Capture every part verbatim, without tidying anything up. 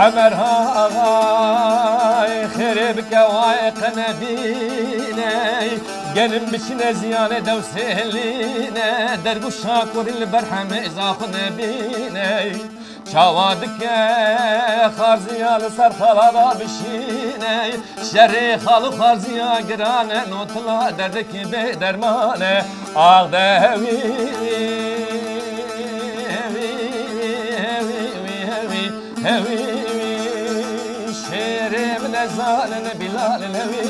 Emer Ağay xêrê bike wayê qenebîney. Gelin biçine ziyane dewsêlîne. Dergû şakurî li ber hemê zaxu nebîney. Çawa dike xarziya li ser xala da bişîne. Şerê xal û xarziya girane, notila derdekî bê dermane. Ax de hewî, hewî, hewî, hewî, hewî, şêrê min ezanin Bilal hewî.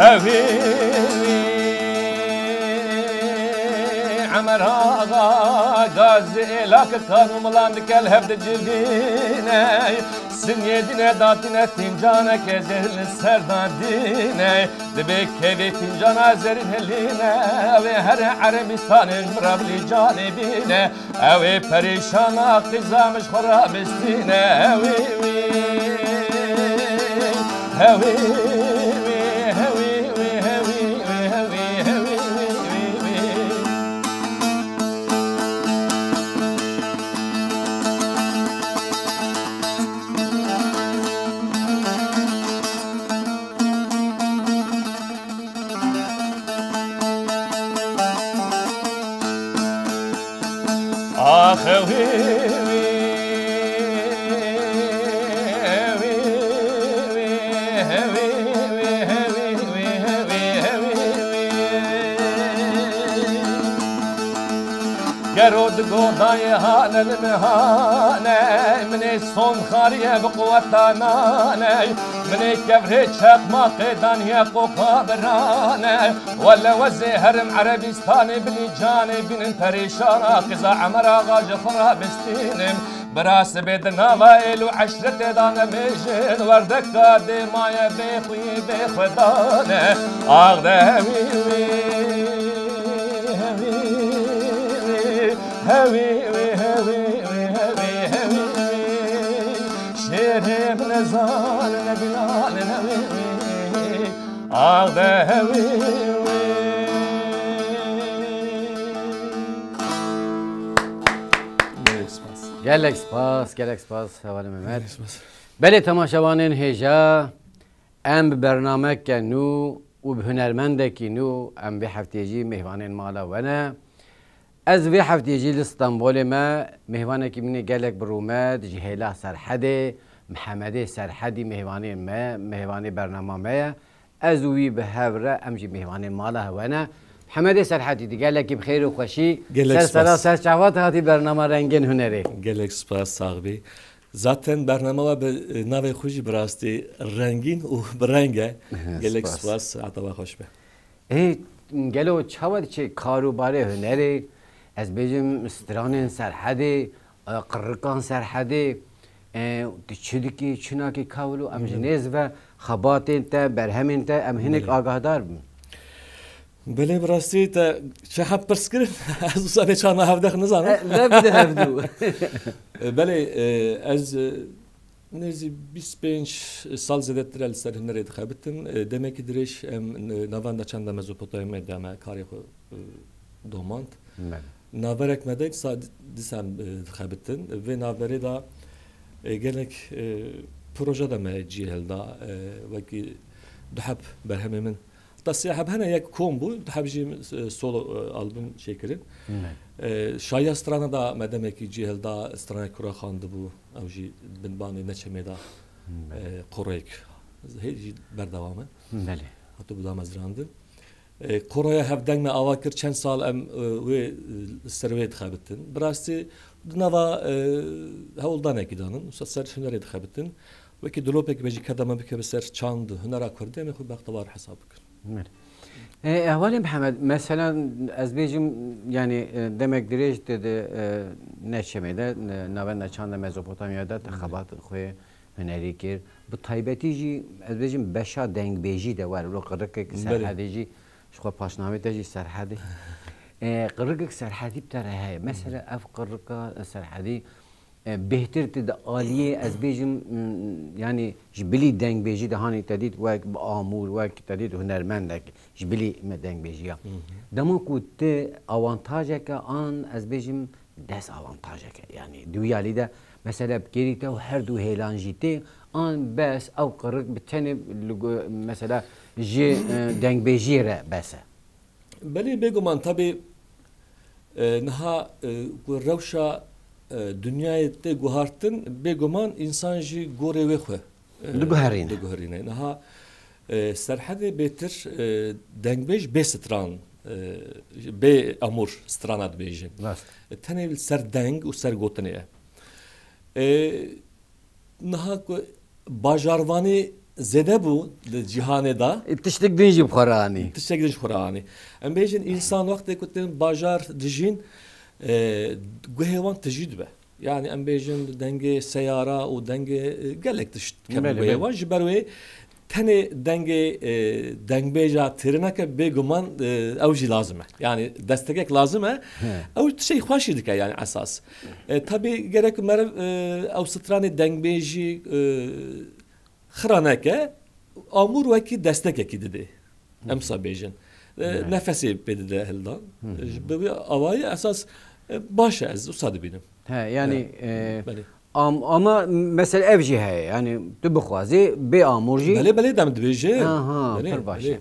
Hevî Emer Axa gaz êlak kan û milan dike li hev dicivîne. Siniyê dîne datîne fîncaneke zêr li ser dadîne. Dibê kevê fîncana zerîn helîne. Wê here Erebîstanê ji min re bilî canê bîne. Ew ê perîşana qîza min ji xwe rabistîne. Hewî wî, hewî wî, hewî wî, hewî wî, hewî wî, hewî wî, hewî wî, hewî wî. Ax, hewî wî, hewî wî, hewî wî, hewî wî, hewî wî, hewî wî. Gero di godayê hane li min hane, min ê son xariye bi quweta nane, min ê kevrê çeqmaqê daniye qoqa birane. Wele wezê herim Erebîstanê bilî canê bînin perîşana, qiza Emer Axa ji xwe rabistînim. Bira sibê di nava êl û eşretê de nemêjin, werdeka dê maye bê xwî bê xwe dane. Ax de hewî wî, hewî wî, hewî wî, hewî wî, hewî, hewî wî. Şêrê min ezanin Bilal hewî wî. Ax de hewî wî. Gelek spas. Gelek spas, gelek spas, hevalê Mehmet. Gelek spas. Belê temaşevanên hêja, em bi bernameke nû û bi hunermendekî nû em vê heftê jî mêhvanên mala we ne. Ez vê heftê jî li Stenbolê me mêhvanekî min ê gelek bi rûmet ji hêla Serhedê, Mihemedê Serhedî mêhvanê me, mêhvanê bernama me ye. Ez û wî bi hev re em jî mêhvanê mala hewe ne. Mihemedê Serhedî, tu gelekî bi xêr û xweşî. Gelek spas. Ser sera ser çava te hatî bernama Rengên Hunerê. Gelek spas, sax bî. Zaten bernama we bi, e, navê xwe jî bi rastî rengîn û bi reng e. Gelek spas. Spas, saeta we xweş be. Ê, gelo çawa diçe karûbarê hunerê, ez bêjim stranên Serhedê, e, qirrikan Serhedê, e, tu çi dikî, çi nakî, ka wilo em ji nêz ve xebatên te, berhemên te em hinek Belê. Agahdar bin. Belê, bi rastî te çi heb pirs kirin, ez wisa vê çarna hevdex nizanim. E, lev de hevdû. E, belê, e, ez, e, nêzî bîst pênc sal zêdetir e li ser hunerê dixebitim. E, demekî dirêj em, e, navenda çanda Mezopotamyayê de me karê xwe, e, domand. Belê. Navberek me de sa di-, dîsa em, e, dixebitin. Vê navberê de, e, gelek, e, proje de me cî hilda. E, wekî du heb berhemê min Heta sê heb hene, yek kom bû, du heb jî, e, solo, e, album çêkirin. Ne. E, şahiya strana da me demekî cî hilda, stranê kura xandibû, ew jî binbanê Neçemê da, Ne. e, qoreyek hê jî berdewam e. Belê. Hatibû damezrandin. E, qoraya hevdeng me ava kir, çend sal em, e, wê, e, ser wê dixebitin. Bi rastî di nava, e, hewldanekî danin, wisa ser hunerê dixebitin. Wekî dilopek be jî keda me bike bi ser çand, hunera kurdî, em ê xwe bextewar hesab bikin. Belê. E, Hevalê Mihemed, mesela ez bêjim, yanî, e, demek dirêj te di, e, Neçemê de, e, navenda çanda Mezopotamya de te xebat xwe hunerî kir. Bi taybetî jî, ez bêjim, beşa dengbêjî de wer, wilo qirikek Belê. Serhedê jî, ji xwe paşnamê te jî Serhedê. E, qirikek Serhedî bi te re heye. Mesela ev qirika Serhedî, e, bêhtir tu di aliyê, ez bêjim, m, yanî ji bilî dengbêjî de hanî te dît wek bi amûr, wek te dît hunermendek ji bilî me dengbêjiya. Hı hı. Dema ku tu awantajeke an, ez bêjim, dezawantajeke. Yanî di wî alî de mesela bi kêrî te û her du hêlan jî tê, an bes ew qirik bi tenê li go-, mesela ji, e, dengbêjiyê re bes e. Belê, bêguman, tabî, e, niha, e, ku rewşa, e, dinyayê tê guhartin, bêguman însan jî gorê wê xwe, e, Diguherîne. diguherîne. Niha, e, Serhedê bêtir, e, dengbêj bê stran, e, bê amûr strana dibêjin. Rast. E, tenê li ser deng û ser gotinê ye. E, Niha ku bajarvanî zêde bû di cîhanê de. E, tiştek din jî bi xwe re anî. Tiştek din jî bi xwe re anî. Em bêjin, însan wextê ku tên bajar dijîn, e, guhê wan tijî dibe. Yani em bêjin dengê seyara û dengê, e, gelek tişt kevin Belê, guhê belê. wan. Ji ber wê tenê dengê, e, dengbêja têrineke bêguman, e, ew jî lazim e. Yani destekek lazim e. He. Ew tiştê xweşî dike yani esas. E, tabî gerek meriv, e, ew stranê dengbêjî, e, xira neke, amûr wekî destekekî didê. Em sa bêjin. E, Evet. nefesê pê dide hildan. Hı hı. Ji bi wî awayî esas, e, baş e, ez wisa dibînim. He, yani, Evet. e, Belê. am-, ama mesela ev jî heye. Yani tu bixwazî bê amûr jî Belê, belê, dem dibêje. Aha, Belê, pir baş belê. e.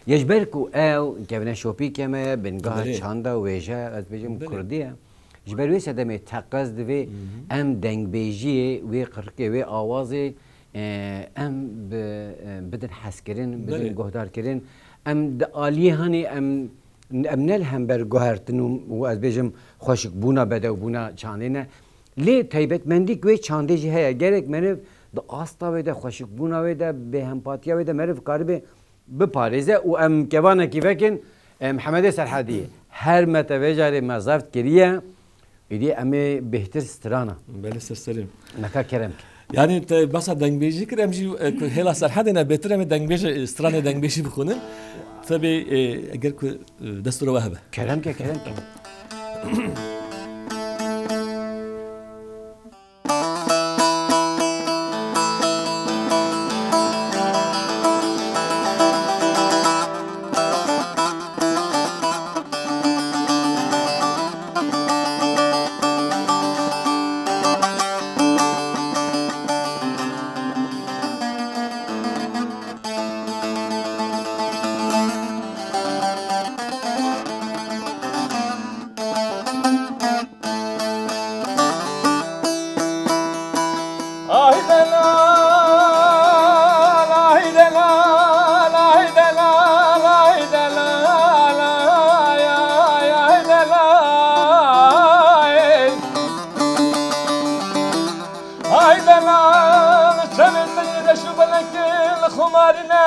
Ya ji ber ku ew kevneşopî keme ye, bingeha Belê. çanda wêje, ez bêjim Belê. kurdî ye. Ji ber wê sedemê teqez divê Hı hı. em dengbêjiyê wê qirikê, wê awazê, e, em bi, e, bidin hezkirin, bidin Belê. guhdarkirin. Em di aliyê hanê em, em ne li hember guhertin û, û ez bêjim xweşikbûna bedewbûna çandê ne. Lê taybetmendîk wê çandê jî heye. Gerek meriv di asta wê de, xweşikbûna wê de, bêhempatiya wê de meriv karibe biparêze û em kevanekî vekin, e, Mihemedê Serhedî. Her me te vê carê me zeft kiriye, îdî em ê bêhtir strana. Belê, ser serê. Neka kerem ke. Yani te basa dengbêjî kir, em jî, e, ku hêla Serhedê ne bêtir em ê dengbêj, e, stranê dengbêjî bixwînin. Tabii, e, eger ku, e, destûra we hebe. Kerem ke, kerem ke. Ay delal, ay delal, ay delal, ay delal, ay, ay, ay delal. Ay delal, çavê te yê reş û belekê li xumarî ne,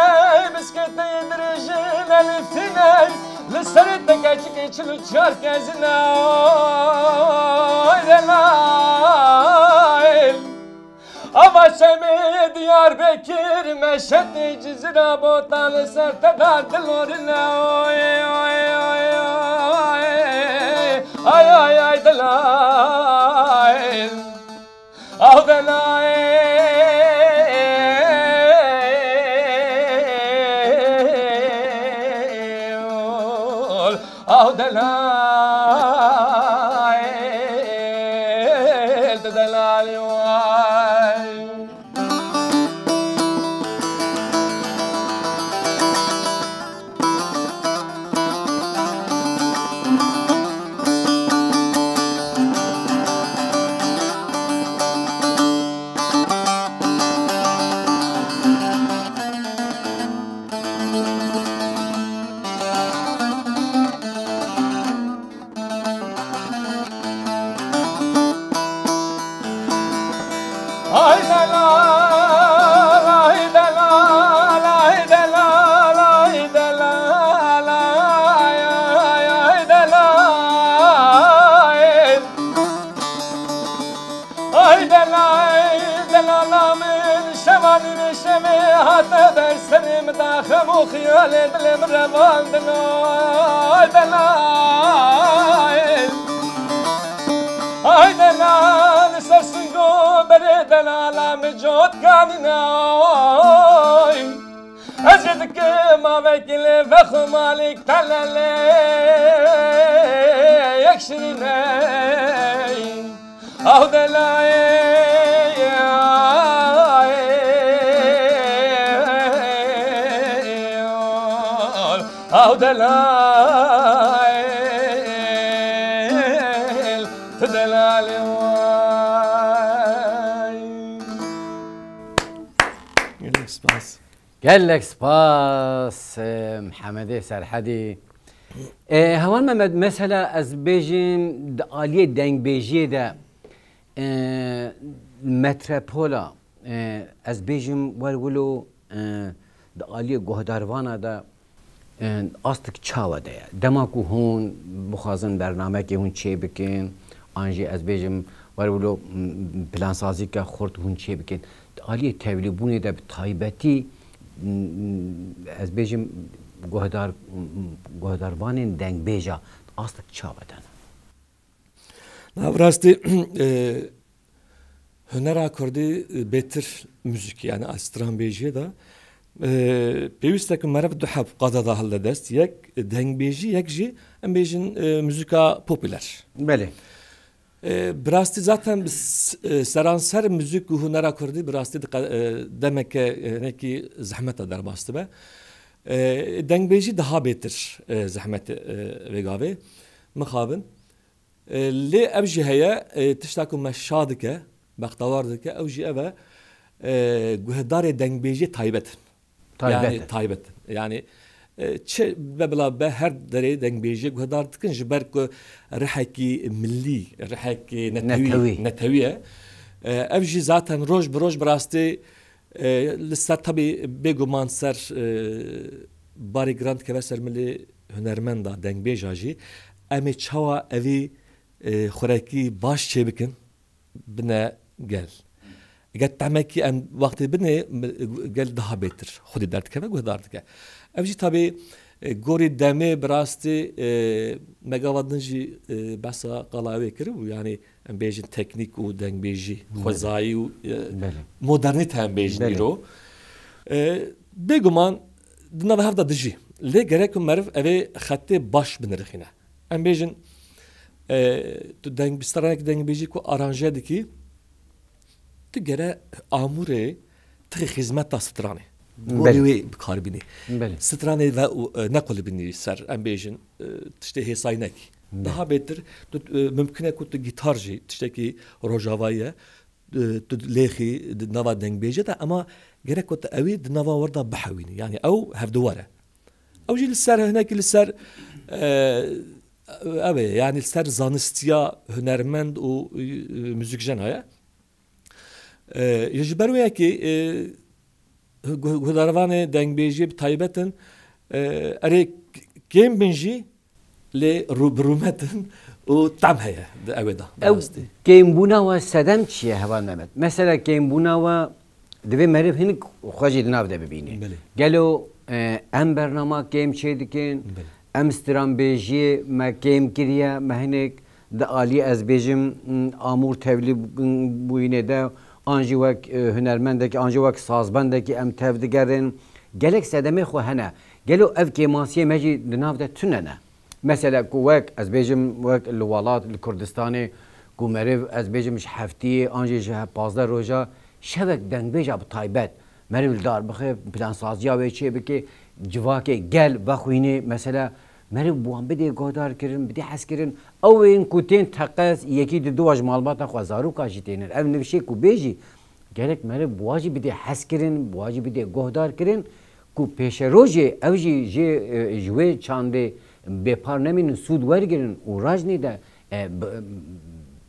biskê te yê dirêjî ne, li fî ne, li serê te keçikê çil û çar kezî ne. Ay delal, ava çemê Diyarbekir, Meşetê Cizîra, Botan li ser te da dilorîne. Ay, ay, ay, ay, ay, ay delal. Aw delal, aw delal, tu delal vay. Hate ber serê min de xem û xiyalê dilê min revandin. Ay delal, ay delal, ser singo berê delala min cot kanîne. Ay, ez ê dikim avekî lê vexwe malîk telelê yek şirîne. Aw delayê, aw delayê, tu delalê way. Gelek spas. Gelek spas, e, Mihemedê Serhedî. E, Heval Mehmet, mesela ez bêjim di aliyê dengbêjiyê de, e, metropola, e, ez bêjim wer wilo, e, di aliyê guhdarvana de, e, astik çawa de ye? Dema ku hûn bixwazin bernamekê hûn çê bikin, an jî ez bêjim wer wilo, m, plansazîke xurt hûn çê bikin. Di aliyê tevlîbûnê de bi taybetî, m, ez bêjim guhdar, guhdarvanên dengbêja astik çawa de ne? Na, bi rastî, e, hunera kurdî, e, bêtir muzîk, yani a stranbêjiyê de, e, pêwîst e ku meriv du heb qada da hilde dest. Yek dengbêjî, yek jî em bêjin, e, muzîka popüler. Belê. E, bi rastî zaten bi s-, e, seranser muzîk û hunera kurdî bi rastî diqe-, e, demeke, e, hinekî zehmeta derbas dibe. E, dengbêjî daha bêtir, e, zehmet, e, vê gavê. Mixabin. E, lê ev jî heye, e, tişta ku me şa dike, bextewar dike, ew jî ev e, e, guhdarê dengbêjiyê taybet in. Taybet Yani in. taybet in. Yani, e, çi be bila be her derê dengbêjiyê guhdar dikin, ji ber ku rihekî millî, rihekî netewî, Netewî. netewî ye. E, ev jî zaten roj bi roj bi rastî, e, li ser, tabî bêguman ser, e, barê giran dikeve ser milê hunermenda, dengbêja jî. Em ê çawa evî, e, xurekî baş çêbikin, bine gel. Eger tehmekî em wextê binê, gel daha bêtir xwedî derdikeve, guhdar dike. Ev jî tabî, e, gorî demê bi rastî, e, me gava din jî, e, behsa qala wê kiribû. Yani em bêjin teknîk û dengbêjî, Belê. xwezayî û, e, Belê. modernîte em bêjin Belê. îro. E, bêguman di nava hev de dijî. Lê gerek ku meriv evê xetê baş binirxîne. Em bêjin, e, tu deng, bi stranek dengbêjî ku aranje dikî, tu gere amûrê tixî xizmeta stranê. Gorî Belê. wê bi kar bînî. Belê. Stranê ve û, e, nequlibînî ser, em bêjin, e, tiştê hêsayî nekî. Belê. Daha bêtir, tu, e, mimkun e ku tu gîtar jî tiştekî rojavayî ye, e, tu lêxî di nava dengbêjê de, ema gerek ku tu ewî di nava wer de bihewînî. Yani ew hevduwar e. Ew jî li ser, hinekî li ser, e, ew ê, yani li ser zanistiya hunermend û, e, muzîkjena ye. E, ji ber wê yekê, e, gu-, guhdarvanê dengbêjiyê bi taybet in, e, erê k-, kêm bin jî lê rû bi rûmet in û tam heye di ew ê de, bi Ew rastî. kêmbûna we sedem çi ye, Heval Mehmet? Mesela kêmbûna we divê meriv hinek xwe jî di nav de bibîne. Belê. Gelo, e, em bernama kêm çê dikin, Belê. em stranbêjiyê me kêm kiriye, me hinek di alî ez bêjim, m, amûr tevlî bûyînê de, an jî wek, e, hunermendekî, an jî wek sazbendekî em tev digerin. Gelek sedemê xwe hene. Gelo ev kêmasiyê me jî di nav de tune ne? Mesela ku wek, ez bêjim, wek li welat, li Kurdistanê, ku meriv, ez bêjim, ji heftiyê an jî ji he-, pazdeh roja şevek dengbêja bi taybet, meriv li dar bixe, plansaziya wê çê bike, civakê gel vexwînê, mesela meriv bi wan bidê guhdar kirin, bidê hez kirin. Ew ên ku tên teqez, yekî di dua ji malbata xwe zaroka jî tênin. Ev nivşê ku bê jî, gerek meriv bi wa jî bidê hez kirin, bi wa jî bidê guhdar kirin, ku pêşerojê ew jî jê, e, ji wê çandê bêpar nemînin, sûd wergirin û rajnê de, e, b-,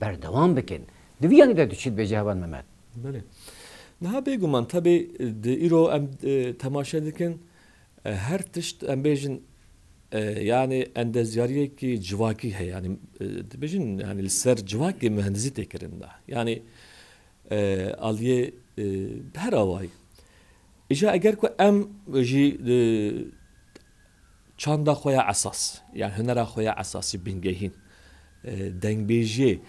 berdewam bikin. Di vî yanî de tu çi dibêjî, Heval Mehmet? Belê. Niha bêguman, tabî, di îro em, e, temaşe dikin, e, her tişt, em bêjin, e, yani endezyariyekî civakî heye. Yani, e, dibêjin, yani li ser civakê muhendisî tê kirin da. Yani, e, aliyê, e, bi her awayî. Îja eger ku em jî, e, çanda xwe ya esas, yani hunera xwe ya esasî bingehîn, e, dengbêjiyê,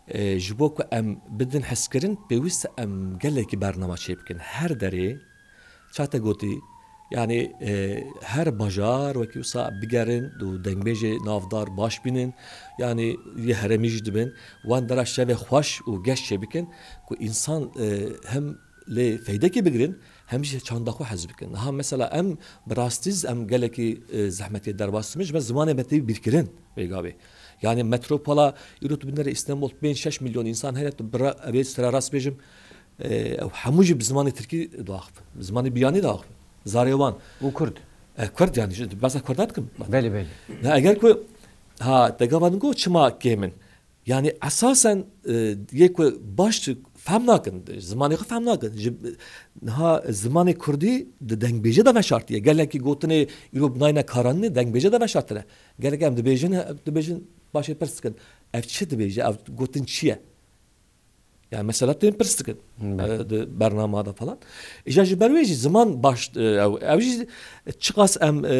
e, ji bo ku em bidin hezkirin, pêwîst e em gelekî bernama çêbikin. Her derê, ça te gotî, yani, e, her bajar wekî wisa bigerin û dengbêjê navdar baş bînin, yani yê herêmî jî dibin, wan dera şevê xweş û geş çêbikin ku însan, e, hem lê feydekê bigirin, hem jî çanda xwe hez bikin. Niha mesela em bi rastî z-, em gelekî, e, zehmetê derbas dikin, ji ber zimanê me tê bîrkirin vê gavê. Yani metropola îro tu binêre Îstanbul pênc şeş milyon însan heye, tu bira, ev ê sera rast bêjim, e, ew hemû jî bi zimanê tirkî diaxivin, bi zimanê biyanî diaxivin. Zarê wan. Û kurd. E, kurd yani, ji, behsa kurda dikim. Belê, belê. Ne, eger ku, ha, te gava din got çima kêm in? Yani esasen, e, yê ku baş fehm nakin, zimanê xwe fehm nakin. Ji, niha zimanê kurdî di dengbêjê de veşartiye. Gelekî gotinê îro binayne karanînê dengbêjê de veşartine. Gelek em dibêjin, dibêjin, başê pirs dikin. Ev çi dibêje? Ev gotin çi ye? Yani mesela tên pirs dikin, Belê. e, di bernama de falan. Îja ji ber wê jî ziman baş, e, ew, ew jî çiqas em, e, e,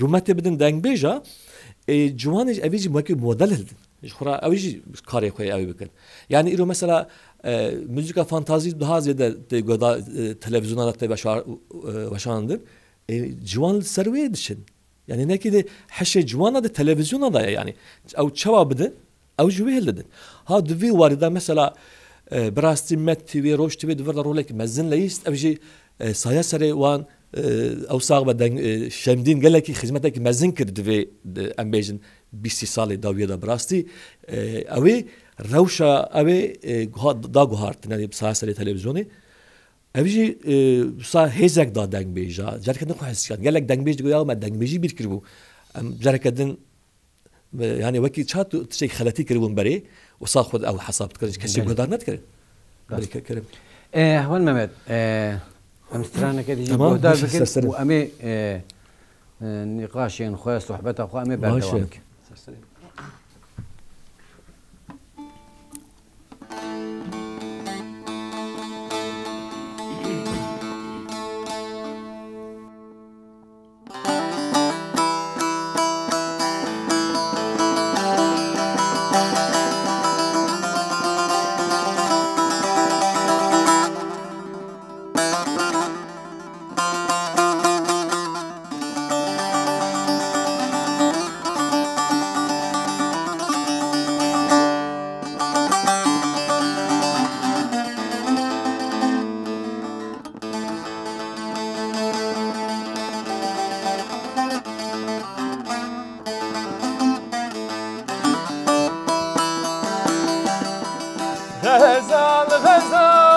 rûmetê bidin dengbêja, e, ciwanê jî, ev jî wekî model hildin. Ji xwe re ew jî karê xwe ew bikin. Yani îro mesela, e, muzîka fantazî daha zêde tê goda, e, televizyona de tê veşar-, e, weşandin. E, ciwan li ser wê diçin. Yani nekî de hişê ciwana de televizyona de ye yani. Ew çawa bidin? Ew ji wê hildidin. Ha di vî warî de mesela, e, bi rastî Met T V, Roj T V di vir de rolekî mezin leyîst. Ev jî, e, saya serê wan, e, ew sax be deng, e, Şemdîn gelekî xizmetekî mezin kir di vê, di, em bêjin bîst salê dawiyê de bi rastî. E, ew ê rewşa, ew ê, e, guha-, da guhartin, yani bi saya serê televizyonê. Ev jî, e, wisa hêzek da dengbêja. Careke din xwe hesiyan. Gelek dengbêj digoya me dengbêjî bîr kiribû. Em careke din, e, yani wekî ça tu tiştek xeletî kiribûn berê, wisa xwe ew hesab dikirin. Kesî Belê. guhdar nedikirin. Rast. Belê ke-, kerem. E, Heval Mehmet, e, em straneke dijî Tamam, guhdar baş e, bikin seslerim. û em ê, e, e, nîqaşên xwe, sohbeta xwe em ê Baş e. berdewam bikin. Xezal, xezal.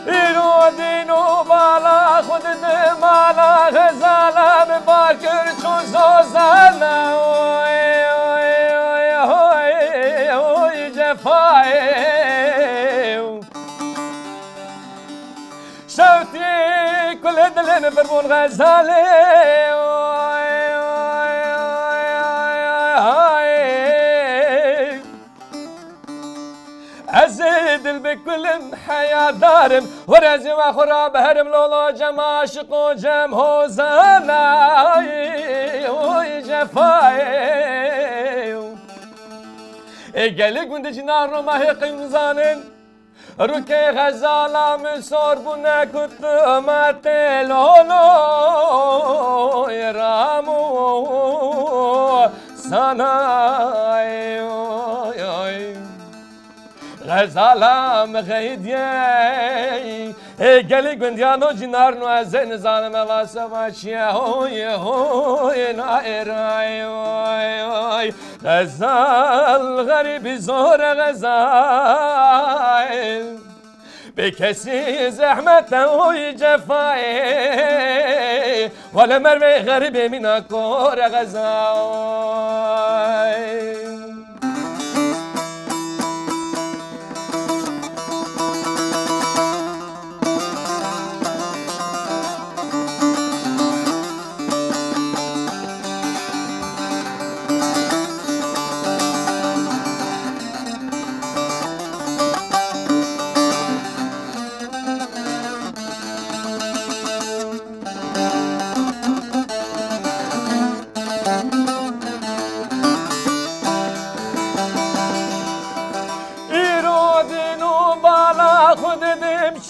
Îro dîn û bala xwe di mala xezala min bar kir çû zozana. Oy, oy, oy, oy, oy, cefayê. Şewtî kulê dilê min vir bûn xezalê. Oy, oy, oy, oy, oy, oy. Ez ê dil bi kulim heyadar im. Were ez ê we xwe rabiherim lolo cem aşiq û cem hozana. Oy cefayê. Ê gelî gundî cinar roma hê qîm zanin. Rûkê xezala min sor bûne ku tu me tê lolo. Ê Ramo sana. Oy, oy. Xezala min xeydiye. Ê gelî gundiyano cinar no ez ê nizanim eva seba çiye. Oy, oy, na ê ray, oy, oy. Xezal xerîbî zor e xezal. Bê kesî zehmet e oy cefayê. Wele mervê xerîbê mîna kor e xezal.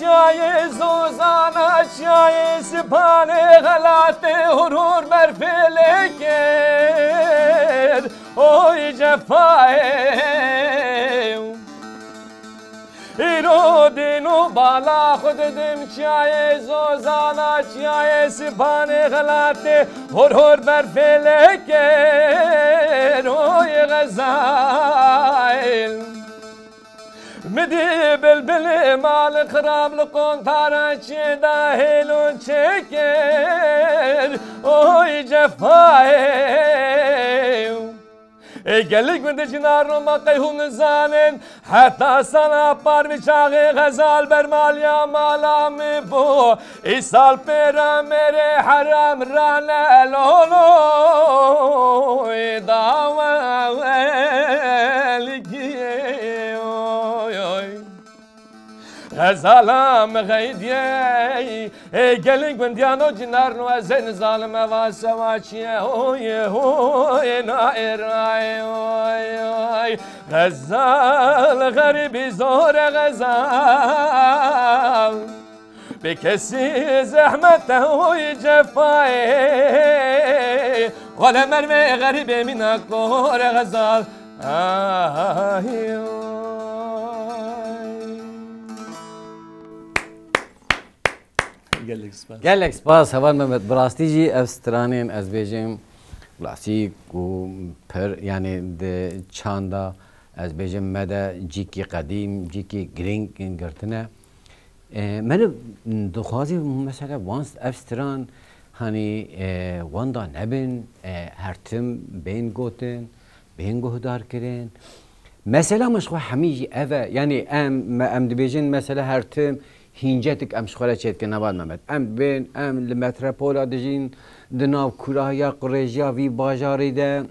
Çiyayê Zozana, çiyayê Sipanê xelatê hur hur berfê lê kir. Oy cefayê. Îro din û bala xwe didim çiyayê Zozana, çiyayê Sipanê xelatê hor hor berfê lê kir. Oy Xezal. Midî bilbilê mal xirab li qontara çê da hêlon çêkir. Oy cefayê. Ê gelî gundê cinar Roma qey hûn nizanin. Heta sala parvî çaxê Xezal bermaliya mala min bû. Îsal pêra mêrê heram rane lolo. Dawe welkiyê oy oy. Xezala min xeydiyê. Ê gelî gundiyano cinar no ez ê nizanim eva sewa çi ye. Oy oy na êray oy oy. Xezal xerîbî zor e Xezal. Bê kesî zehmet e oy cefayê. Wele mervê xerîbê mîna kor e Xezal. Ay oy. Gelek spas. Gelek spas Heval Mehmet. Bi rastî jî ev stranên ez bêjim klasîk û pir, yani di çanda ez bêjim me de cîkî qedîm, cîkî girîng girtine. E, meriv dixwazî mesela wan ev stran hanî, e, wenda nebin, e, her tim bên gotin, bên guhdar kirin. Mesela min ji xwe hemî jî ev e. Yani em, me, em dibêjin mesela her tim hîncetik em ji xwe re çêdikin, Heval Mehmet. Em dibên, em li metropola dijîn, di nav kurahiya qurêjiya vî bajarî de,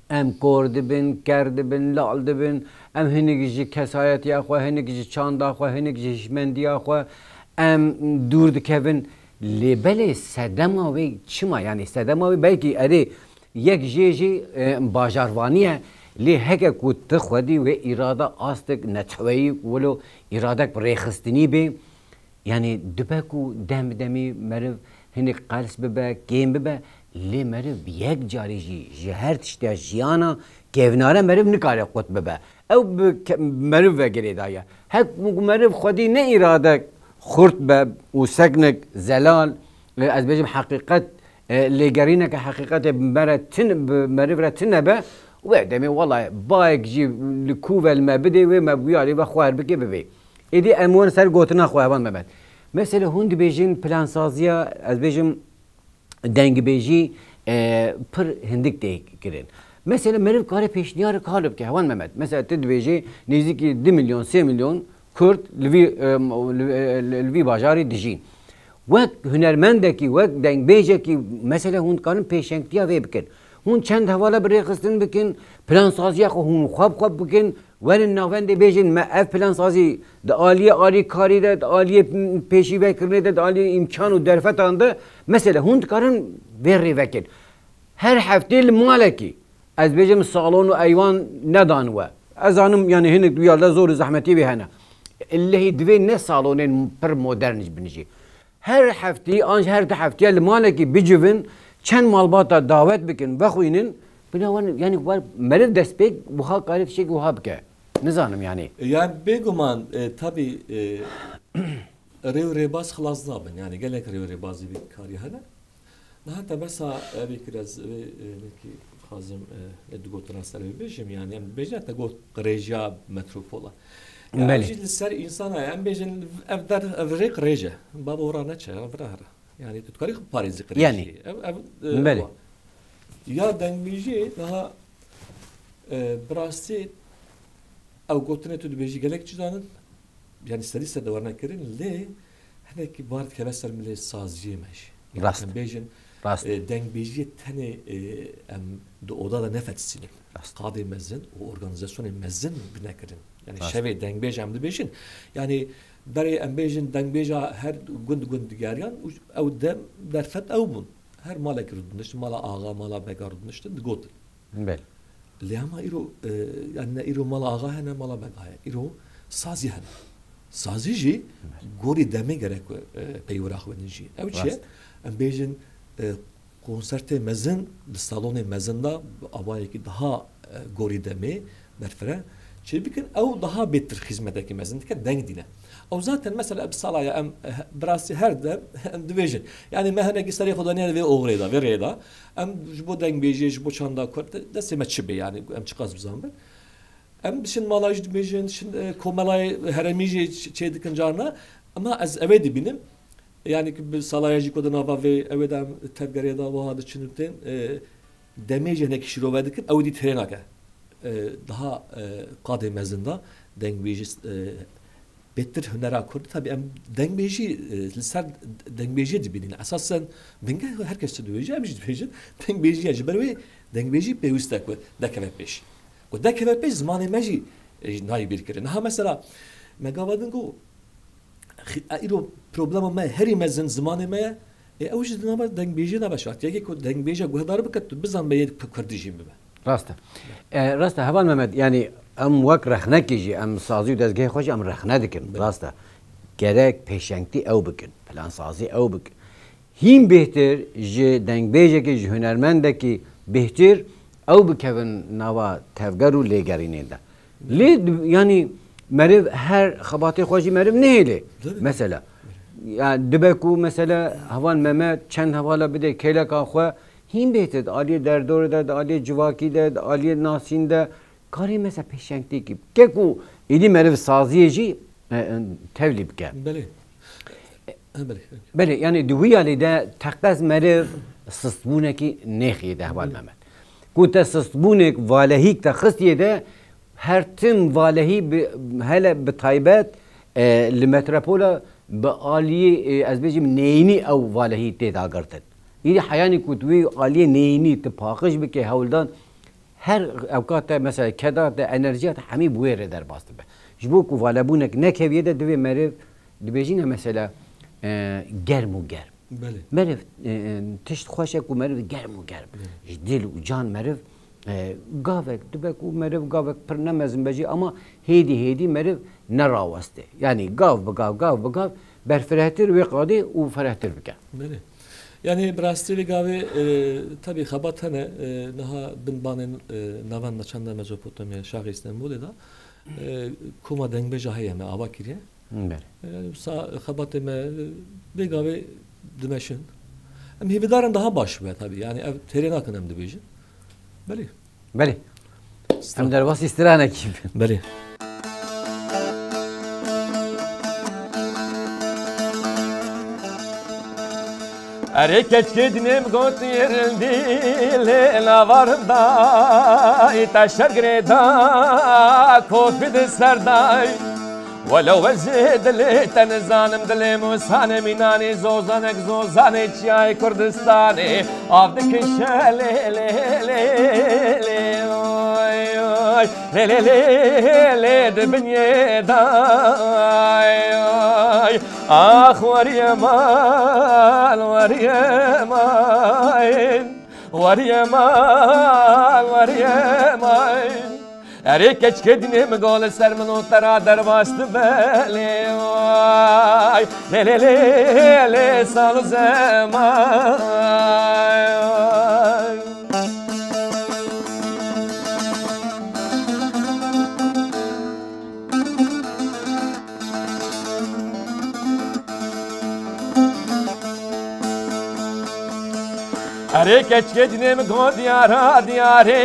em kor dibin, ker dibin, lal dibin, em hinek ji kesayetiya xwe, hinek ji çanda xwe, hinek ji hişmendiya xwe, em dûr dikevin. Lê belê sedema wê çima? Yani sedema wê belkî erê yek jê jî, e, bajarvanî ye. Lê heke ku tu xwedî wê îrada astek neteweyî wilo îradek bi rêxistinî bê, yani dibe ku dem bi demî meriv hinek qels bibe, kêm bibe, lê meriv bi yek carî jî ji her tiştiya jiyana kevnare meriv nikare qut bibe. Ew bi ke-, meriv ve girêdaye. Hek ku meriv xwedî ne îradek xurt be û seknek zelal, e, ez bêjim heqîqet, e, lêgerîneke heqîqetê bi me re tune, bi meriv re tune be, wê demê wela bayek jî li ku ve li me bidê, wê me bûyarî ve xwar bike bibê. Êdî em wan ser gotina xwe, Heval Mehmet. Mesela hûn dibêjin plansaziya, ez bêjim dengbêjî, e, pir hindik tê kirin. Mesela meriv kare pêşniyarek hale bike, Heval Mehmet. Mesela tu dibêjî nêzîkî du milyon, sê milyon Kurd li vî, e, li, e, li vî bajarî dijîn. Wek hunermendekî, wek dengbêjekî, mesela hûn dikarin pêşengtiya vê bikin. Hûn çend hevala bi rêxistin bikin, plansaziya xwe hûn xwe bi xwe bikin, werin navendê bêjin, me ev plansazî di aliyê alîkarî de, di aliyê pêşîvekirinê de, di aliyê îmkan û derfetan de, mesela hûn dikarin vê rê vekin. Her heftê li malekî, ez bêjim salon û eywan nedan we. Ez zanim, yani hinek duyarda zor û zehmetî vê hene. Illehî divê ne salonên pir modern ji bin jî. Her heftî an ji her du heftiya li malekî bicivin, çend malbata dawet bikin, vexwînin, bina wan, yani wer meriv destpêk wiha kare tiştekî wiha bike. Nizanim yani. Yani bêguman, e, tabii, e, rê û rêbaz xilas nabin. Yani gelek rê û rêbazî vî karî hene. Niha te besa evê kir ez vê, e, nekî dixwazim, e, ê du gotina ser vê bêjim, yani em dibêjin te got qirêjiya metropola. Ya, belê. Ev jî li ser însana ye. Em bêjin ev der, ev rê qirêj e. Baba wira neçe, ev vira here. Yani tu dikarî xwe parêzî qirêjî. Yani. Ev, ev, e, belê. Ya dengbêjî niha, e, bi rastî ew gotinê tu dibêjî gelek çi zanin? Yani serî ser de werne kirin, lê hinekî bar dikeve ser milê saziyê me jî. Yani rast. Em bêjin, rast. E, dengbêjiyê tenê, e, em di oda de nefetisînin. Rast. Qadê mezin û organîzasyonê mezin bine kirin. Yani rast. Şevê dengbêj em dibêjin. Yani berê em bêjin dengbêja her gund gund digeriyan û ew dem derfet ew bûn. Her malekî rûdiniştin, mala axa, mala bega rûdiniştin, digotin. Belê. Lê hema îro, e, yani ne îro mala axa hene, mala bega heye. Îro sazî hene. Sazî jî gorî demê gerek, e, peywira xwe bidin jî. Ew çi ye? Rast. Em bêjin, e, konsertê mezin, di salonê mezin de bi avayekî daha, e, gorî demê, berfireh çêbikin, ew daha bêtir xizmetekî mezin dike, deng dîne. Ew zaten mesela bi sala ya em, e, bi rastî her dem em dibêjin. Yani me hinekî serê xwe danîne vê oxirê de, vê rêyê de. Em ji bo dengbêjiyê, ji bo çanda Kurd, destê me çi bê yani, em çiqas bizan bin. Em diçin mala jî dibêjin, diçin, e, komelay herêmî jî ç-, çê dikin carna. Ama ez ewê dibînim. Yani ki bi salaya jî ku di nava vê ewê de em tevgerê de wiha diçin û tên, e, demê jî hinek şîrove dikin, ew dî têrê nake. E, daha, e, qadê mezin de dengbêjî, e, bêtir hunera Kurd. Tabii em dengbêjî, e, li ser dengbêjiyê dibînin. Esasen bingeh her kes dibêje, em jî dibêjin. Dengbêjî ye. Ji ber wê dengbêjî pêwîst e ku dekeve pêş. Ku dekeve pêş zimanê me jî, e, nayê bîrkirin. Niha mesela me gava din got, xi-, e, îro problema me herî mezin zimanê me ye. E, ew jî di nava dengbêjiyê de veşartiye. Yekê ku dengbêje guhdar bike, tu bizan be yê ku-, kurdî jî bibe. Rast e. E, rast e, Heval Mehmet, yani em wek rexnekê jî, em sazî û dezgehê xwe jî em rexne dikin. Belê. Rast e. Gerek pêşengtî ew bikin, plansazî ew bikin. Hîn bêhtir ji dengbêjekî, ji hunermendekî bêhtir ew bikevin nava tevger û lêgerînê de. Lê di-, yanî meriv her xebatê xwe jî meriv nehêlê. Tabii. Mesela, ya dibe ku mesela Heval Mehmet çend hevala bide kêleka xwe hîn bêhtir di aliyê derdorê de, di aliyê civakî de, di aliyê nasîn de karê mesela pêşengtêkî bike ku êdî meriv saziyê jî, e, e, tevlî bike. Belê. E, belê. Belê, yani di wî alî de teqez meriv sistbûnekî nêxiyê de Heval Mehmet. Ku te sistbûnek valehîk te xistiye de her tim valehî bi, hele bi taybet, e, li metropola bi aliyê, e, ez bêjim neyînî ew valehî tê dagirtin. Îdî heyanî ku tu wî aliyê neyînî tu paqij bike hewldan, her ewka te, mesela keda te, enerjiya te hemî bi wê rê derbas dibe. Ji bo ku valebûnek nekeviye de divê meriv, dibêjîne mesela, e, germ û germ. Belê. Meriv, e, e, tişt xweş e ku meriv germ û germ. Belê. Ji dil û can meriv, e, gavek dibe ku meriv gavek pir ne mezin be jî ama hêdî hêdî meriv neraweste. Yani gav bi gav, gav bi gav berfirehtir wê qadê û ferehtir bike. Belê. Yani bi rastî vê gavê, e, tabii xebat hene, e, niha bin banên, e, navenda çanda Mezopotamya, şaxê Stenbolê de, e, koma dengbêja heye me ava kiriye. Belê. E, wisa xebatê me, e, vê gavê dimeşin. Em hêvidarin daha baş be tabii. Yani ev têrê nakin em dibêjin. Belê. Belê. Em derbasî stranekî bin. Belê. Erê keçkê dinê min got, "Yêrildî lê lavar da, î te şer girê da, kofî di ser da." Wele we jê dilê te nizanim, dilê Musanê Mînanê, zozanek zozanê çiyayê Kurdistanê, av dikişe lê, lê, lê, lê, oy, oy. Lê, lê, lê, lê, di binyê da, oy, oy. Ax, weriyê mal, weriyê mal. Weriyê mal, weriyê mal. Erê keçikê dînê min go li ser min û te ra derbas dibe lê way. Lê lê lê lê sal û zeman. Erê keçikê dînê min go diyara diyarê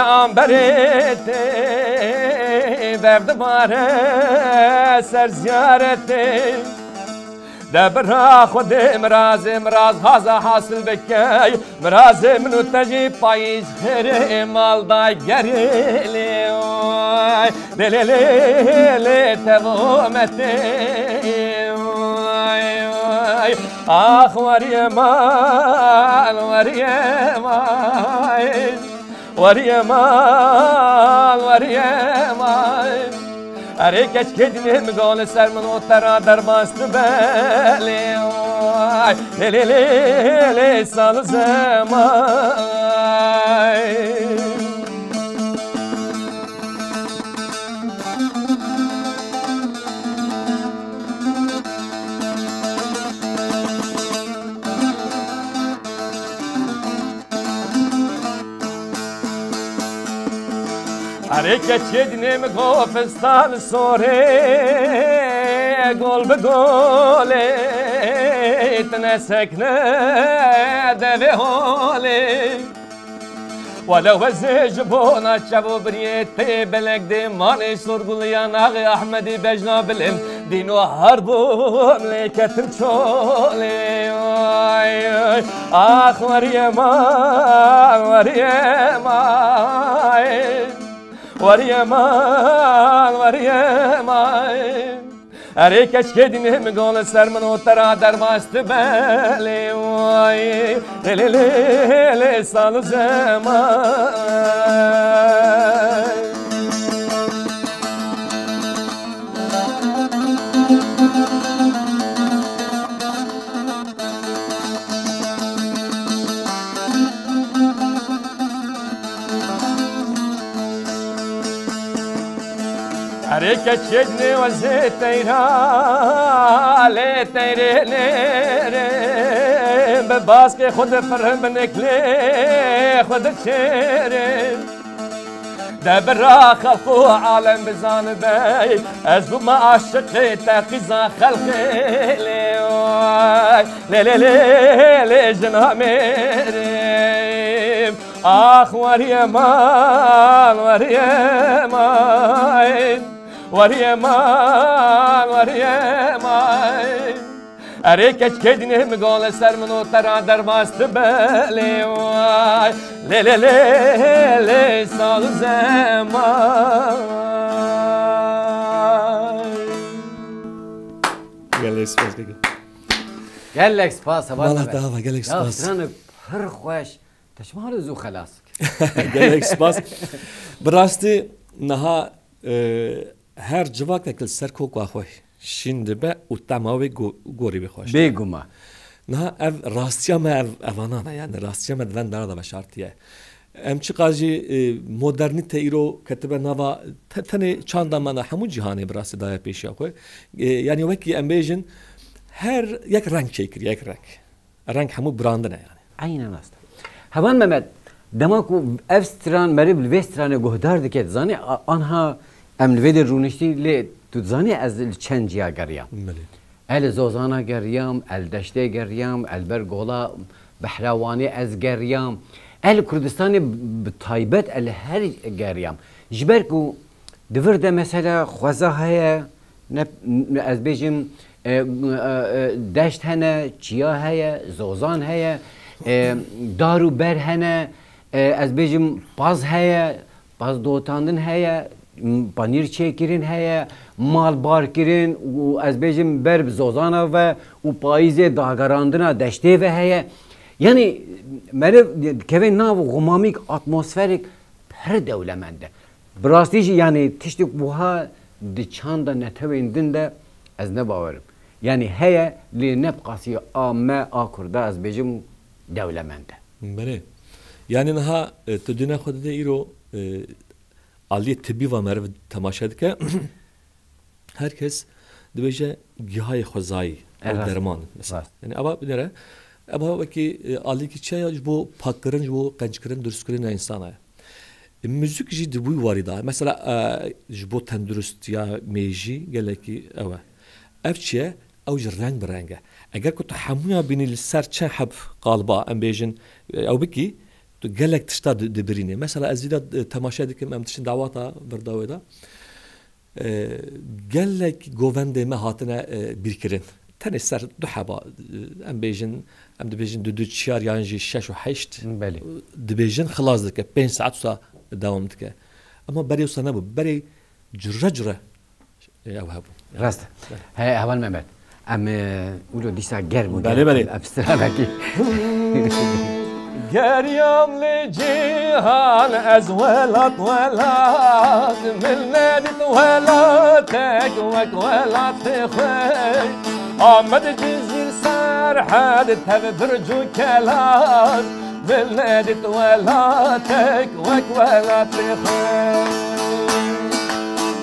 amberê tê, dev dibare ser ziyaretê. De bira Xwedê mirazê miraz haza hasil bike. Mirazê min û te jî payîz xêrê mal da gerê lê. Oy, lê, lê, lê, lê, tevo me tê. Oy, oy. Ax, weriyê mal, weriyê mal. Weriyê mal, weriyê mal. Erê keçikê dînê min go li ser min û te ra derbas dibe lê. Ay, lê, lê, lê, lê, sal û zeman. Erê keçê dînê min go fistan sorê, gol bi golê, tine sekne devê holê. Wele wezê ji bona çevo biriyê tê belek dê malê sorguliya naxê Ahmedî bejna bilim. Dîno herbûm lê ketim çolê. Ay, ay. Ax weriyê mal, weriyê mal. Weriyê mal, weriyê mal. Erê keçkê dînê min gol ser min û te ra derbas dibe lê way. Lê lê lê lê sal û zeman. Erê keçê dinê wezê teyra lê teyrê nêrê bi baskê xwe difirin bi niklê xwe diçêrê. De bira xelq û alem bizanibe, ez bûme aşiqê te qîza xelqê lê. Lê lê lê lê jina mêrê. Ax weriyê mal, weriyê mal. Weriyê mal, weriyê mal. Erê keçkê dînê min gol ser min û te ra derbas dibe lê way. Lê lê lê lê sal û zeman. Gelek spas keke. Gelek spas, heval Mala Mehmet. Te ava, gelek Ya, spas. Stranek pir xweş. Te çima hale zû xelas kir? Gelek spas. Bi rastî niha, e, her civakek li ser koka xwe şîn dibe û tema wê go-, gorî wê xweş. Bêguma. Niha ev rastiya me ev, evanan e, yani rastiya me di venda de veşartiye. Em çiqas jî, e, modernîte îro ketibe nava te-, tenê çanda me ne, hemû cîhanê bi rastî daye pêşiya xwe. E, yani wekî em bêjin her yek reng çêkiriye, yek reng. Reng hemû brandin e yani. Eynen rast. Heval Mehmet, dema ku ev stran meriv li vê stranê guhdar dike, dizanî, a-, anha em li vê de rûniştî lê tu dizanî ez li çend ciya geriyam. Belê. El Zozana geriyam, el Deştê geriyam, el ber gola Behrewanê ez geriyam. El Kurdistanê bi taybet el her geriyam. Ji ber ku di vir de mesela xweza heye, ne, ne, ez bêjim, e, e, e, deşt hene, çiya heye, zozan heye, e, dar û ber hene, e, ez bêjim paz heye, paz dotandin heye, m-, panîr çêkirin heye, mal bar kirin û ez bêjim ber bi zozana ve û payîzê dagerandina deştê ve heye. Yanî meriv dikeve nav xumamîk, atmosferik pir dewlemend e. Bi rastî jî, yanî tiştik wiha di çanda netewên din de ez ne bawerim. Yanî heye, lê ne bi qasî a me, a Kurda, ez bêjim dewlemend e. Belê. Yanî niha, e, tu dîna xwe dide îro, e, aliyê tibî va meriv temaşe dike. Her kes dibêje gihayê xwezayî, ew Evet. derman, mesela. Rast. Yani ava binêre, ava wekî, e, aliyekî çi ye ya ji bo pakkirin, ji bo qenckirin, durustkirin ya insana ye. E, muzîk jî di wî warî de. Mesela, e, ji bo tenduristiya mêjî gelekî ew e. Ev çi ye? Ew ji reng bi reng e. Eger ku tu hemûya bînî li ser çend heb qaliba, em bêjin, e, ew bikî, tu gelek tişta di-, dibirînî. Mesela ez vî de, e, temaşe dikim, em diçin dawata Virdawê de. E, gelek govendê me hatine, e, bîrkirin. Tenê ser du heba, e, em bêjin, em dibêjin du du çiyar yan jî şeş û heşt Belê. dibêjin, xilas dike, pênc saet wisa dewam dike. Ema berê wisa nebû. Berê cure cure, e, ew hebû. Rast. Belê. He, heval Mehmet. Em, e, wilo dîsa germ û Belê, germ belê. Em stranekî. Geriyam li cîhan ez welat welat, min nedît welatek wek welatê xwe. Amed, Cizîr, Serhed, tev, Birc û Kelan, min nedît welatek wek welatê xwe.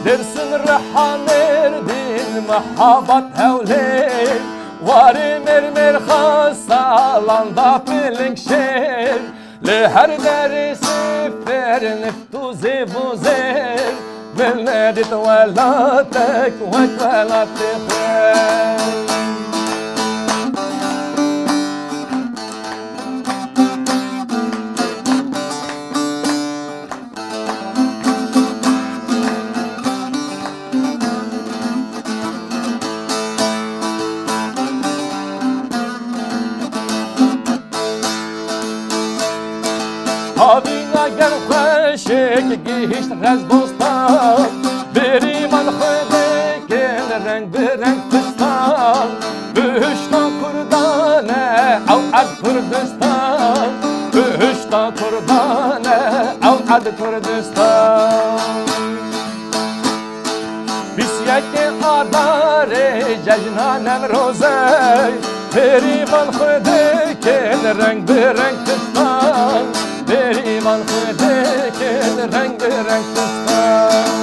Dersim, Riha, Mêrdîn, Mehabad, Hewlêr, Warê, Mêr, Mêrxas, Salanda, Pêlengşêr, Li her derê sifir nift û zêv û zêv, min nedît welatek wek welatê xwe. Havîna gel xweşik gihîşt Rezbostan, berîvan xwe dikin reng bi reng fistan. Bihişta Kurdan e ew erd Kurdistan, bihişta Kurdan e ew erd Kurdistan. Bîst yekê Adarê cejna Newrozê, berîvan xwe dikin reng bi reng fistan, berîvan xwe dikin reng bi reng fistan.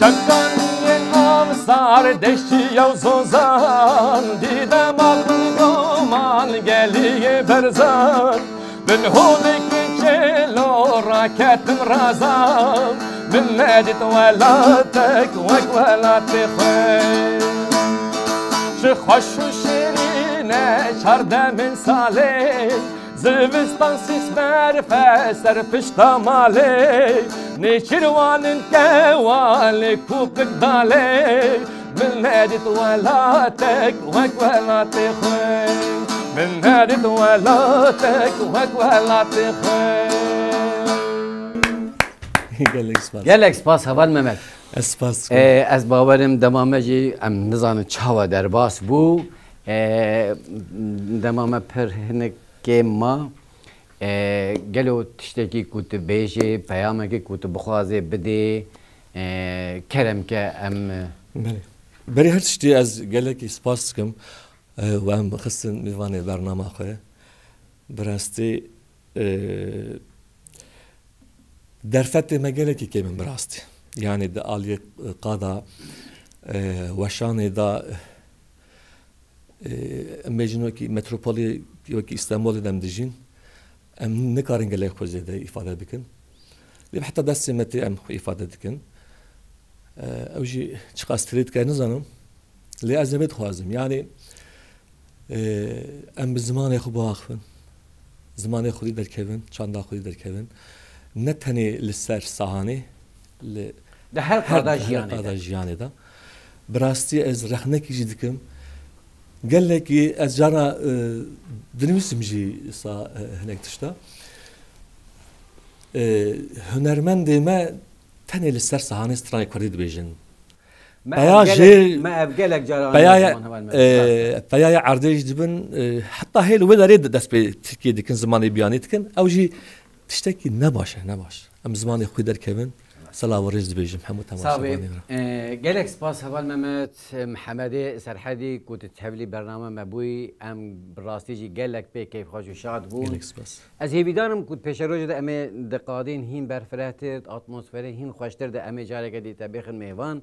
Çemkaniyên Amsar, Deştiya û Zozan, dîdema Guldoman, geliyê Berzan. Bin holekî çêlo raketim raza, min nedît welatek wek welatê xwe. Çi xweş û şêrîn e çardemên salê, zivistan sîs berf e ser pişta malê. Nêçîrwanin kewalê, kûpik dalê, min nedît welatek wek welatê xwe. Min nedît welatek wek welatê xwe. Gelek spas. Gelek spas heval Mehmet. Ez spas dikim. Ee, ez bawerim dema me jî em nizanin çawa derbas bû. Ee, dema me pir hinek kêm ma. Ee, gelo tiştekî ku tu bêjê, peyamekî ku tu bixwazê bidê, ee, kerem ke em, e, Belê. Berî her tiştî ez gelekî spas dikim, e, we em xistin mêvanê bernama xwe. Bi rastî, e, derfetê me gelekî kêm in bi rastî. Yanî di aliyê qada, e, weşanê de, e, em bêjin wekî metropolê wekî Îstanbulê de em dijîn. Em nikarin gelek xwe zêde îfade bikin. Lê heta destê me tê em xwe îfade dikin. E, ew jî çiqas tirê dike nizanim. Lê ez ê vê dixwazim. Yanî, e, em bi zimanê xwe biaxivin. Zimanê xwedî derkevin, çanda xwedî derkevin. Ne tenê li ser sahanê, li Di her her, qada her jiyanê de. qada jiyanê de. Bi rastî ez rexnekî jî dikim. Gelekî ez cara, e, dinivîsim jî sa, e, hinek tişta. E, hunermendê me tenê li ser sahanê stranê kurdî dibêjin. Me Peya ev gelek, jê, me ev gelek cara peya anî ya, ziman heval me. e, peya ya erdê jî dibin, e, heta hêl wê derê de dest pê Tirkiyê dikin, zimanê biyanî dikin. Ew jî tiştekî ne baş e, ne baş. Em zimanê xwe derkevin. Selav û rêz dibêjim hemû Sağ be. temaşevanê re. E, gelek spas heval Mehmet, e, Mihemedê Serhedî ku tu tevlî bername me bûyî. Em bi rastî jî gelek pê keyfxweş û şad bûn. Gelek spas. Ez hêvîdar im ku di pêşerojê de em ê di qadên hîn berfirehtir, di atmosferê hîn xweştir de em ê careke dî te bêxin mêvan. Ji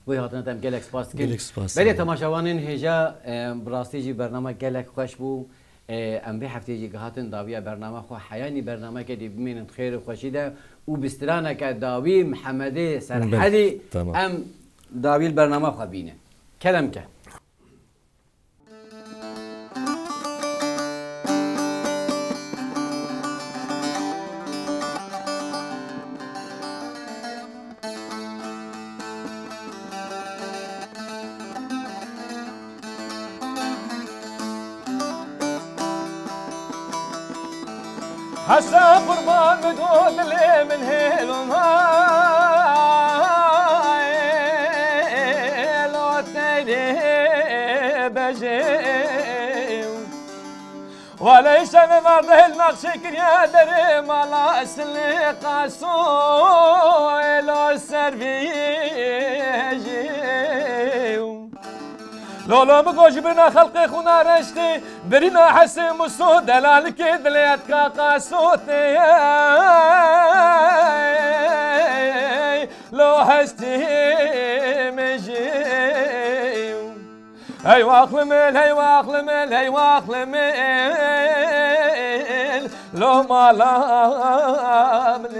bo hatina te em gelek spas dikin. Gelek spas. Belê temaşevanên hêja, e, bi rastî jî bername gelek xweş bû. E, em vê hefteyê jî gihatin dawiya bername xwe. Heyanî bernameke dî bimînin di xêr û xweşî de û bi straneke dawî Mihemedê Serhedî Belê, tamam. em dawî li bername xwe bînin. Kerem ke. Hesa qurban bi do dilê min hêlo ma, hêlo teyrê bejê. Waley şevê vardehêl naqşê kiriye derê mala esilê qaso, hêlo ser vî jî. Lolo min got ji birina xelqê xwina reştê, birina hesê muso, delalikê dilê etka qasotê. Lo hestê min jî. Hey waxlimil, hey waxlimil, hey waxlimil, lo mala min ê.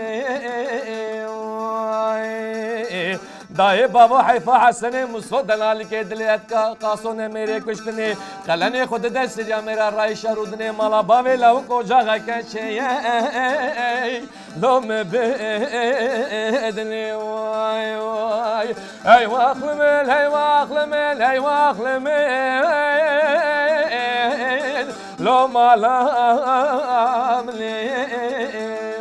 Dayê bavo heyfa Hesenê Muso, delalikê dilê etka qaso ne mêrê kuştinê. Qelenê xwe dide sirya mêra rayşa rûdinê, mala bavê lawik ocaxeke çêyey. Lo me bêdinê way way. Hey waxlimil, hey waxlimil, hey waxlimil. Lo mala min ê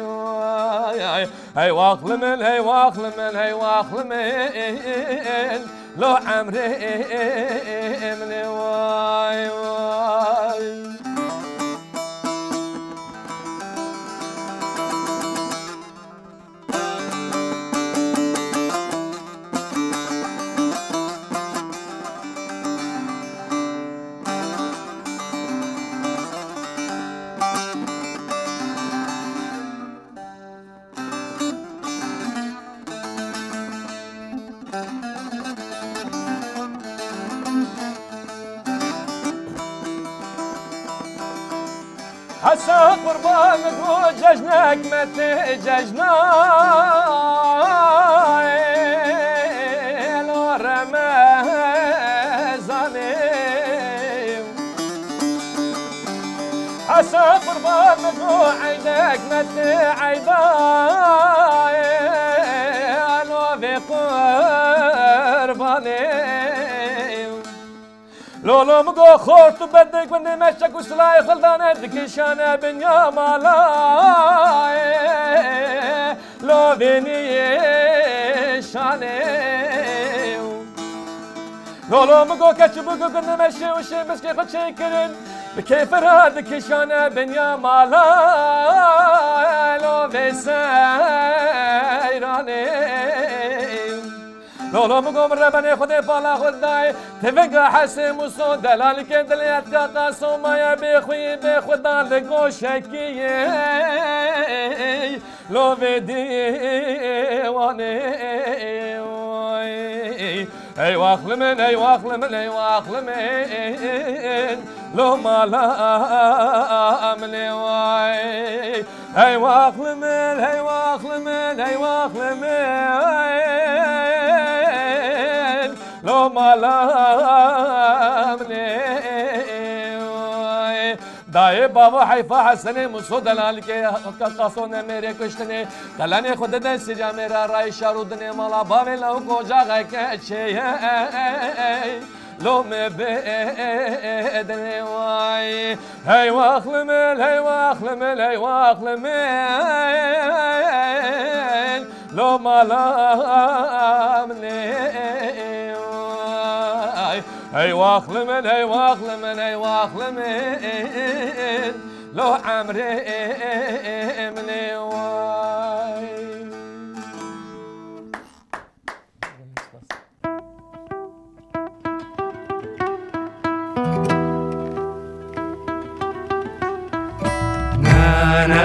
way. Hey waxlimil, hey waxlimil, hey waxlimil. Lo emrê min ê way way. Hesa qurban go cejnek me tê cejna. Elo Remezanê. Hesa qurban go eydek me tê eyda. Elo vê qurbanê. Lolo min got xort û bendê gundê me çek û silahê xwe dane dikişane binya mala. Lo vê nîşanê. Lolo min got keç û bûk û gundê me şê û şê miskê xwe çêkirin. Bi kêfira dikişane binya mala. Lo vê seyranê. Lolo min got min rebenê Xwedê bala xwe dayê, tivinga Hesê Muso, delalikê dilê etka qaso maye bê xwî bê xwe dan li goşekî yê. Lo vê dîwanê. Ey waxlimin, ey waxlimin, ey waxlimin. Lo mala min ê way. Hey waxlimin, hey waxlimin, hey waxlimin. Lo mala min ê. Dayê bavo heyfa Hesenê Muso, delalikê ka-, qaso ne mêrê kuştinê. Qelenê xwe dide sirya mêra rayşa rûdinê, mala bavê lawik ocaxeke çêyey. Lo me bêdinê way. Hey waxlimil, hey waxlimil, hey waxlimil. Lo mala min ê way. Hey waxlimil, hey waxlimil, hey waxlimil. Lo emrê min ê way. Na, na.